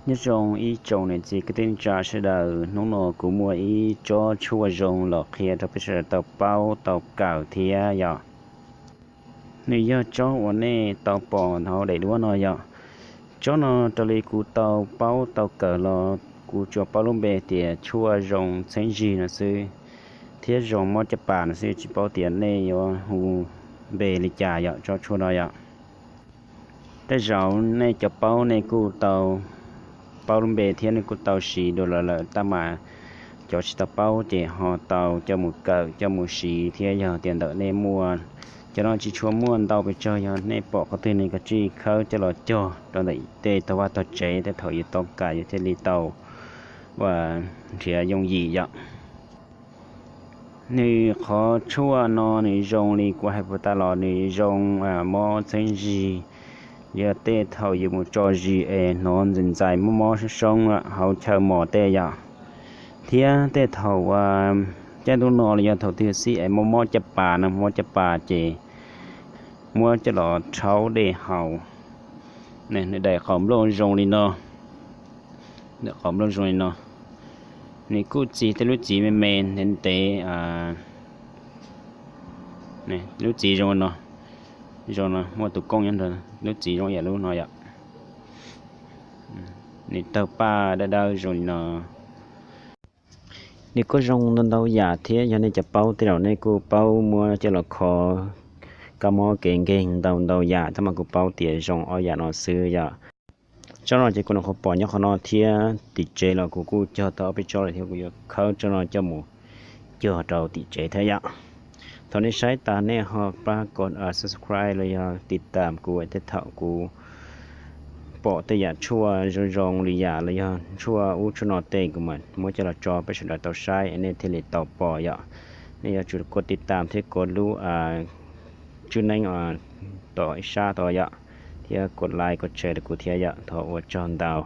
Nyob zoo ib tsoom niam txiv kwv tij neej tsa sawv daws, hnub no kuv muaj ib tsob tshuaj zoo los qhia rau peb sawv daws tau paub tau kawm thiab yom. Nws yog tsob uas nej tau pom hauv daim duab no yom. Tsob no raws li kuv tau paub tau kawm los kuv tsuas paub lub npe tias tshuaj zoo txheeb zig no xwb, thiab zoo mob caj pas no xwb, tsis paub tias nej yuav hu npe li cas yom, tsob tshuaj no yom. Tej zaum nej cov paub nej kuj tau paub lub npe thiab nej kuj tau siv dua lawm lawm, tab mas cov tsis tau paub ces ho tau coj mus kawm coj mus siv thiab. Yog tias ntawm nej muaj cov no tsis tshua muaj ntau pes tsawg, yog nej pom qhov twg nej kav tsij khawb coj los cog rau ntawm tej tog vaj tog tsev, tej thaum yus tau kam yus thiaj li tau ua nrhiav yooj yim yom. Nws qhov tshuaj no nws zoo li kuv hais puas tas los nws zoo mob txheeb zig, yog tej thaum yus mus tso zis es hnov ntxais ntxais mob mob soob soob hauv chaw mos tej yom, thiab tej thaum caij ntuj no los yog thaum twg xij es mob mob caj pas no, mob caj pas ces muab coj los rhaub dej haus. Nws daim qhov nplooj zoo li no, daim qhov nplooj zoo li no, nws kuj txi tej lub txiv me me ntev ntev. Lub txiv zoo no, zoo no muaj tus kooj nyob nrog, lub txiv zoo yam lub no yom. Nws tawg paj dawb dawb zoo li no. Nws kuj zoo ntau ntau yam thiab, yog nej cov paub tej zaum nej kuj paub muab coj los kho kab mob kev nkeeg ntau ntau yam, tab mas kuv paub tias zoo ob yam no xwb yom. Tsob no ces kuv nyuam qhuav pom nyob qhov no thiab, tim tsev los kuv kuj cog tau ob peb tsob lawm thiab, kuv yuav khawb tsob no coj mus cog rau tim tsev thiab yom. Thaum nej saib tas nej ho pab kom subscribe los yog tiv tam kuv, tej thaum kuv pom tej yam tshuaj zoo zoo li yam los yog tshuaj ub tshuaj no tej kuv mam muab coj los tso peb sawv daws tau saib nej thiaj li tau pom yom. Nej yuav tsum kov tiv tam thiab kov lub tswb neeb tom ib sab tod yom, thiab kov like kov share rau kuv thiab yom. Thov ua tsaug ntau.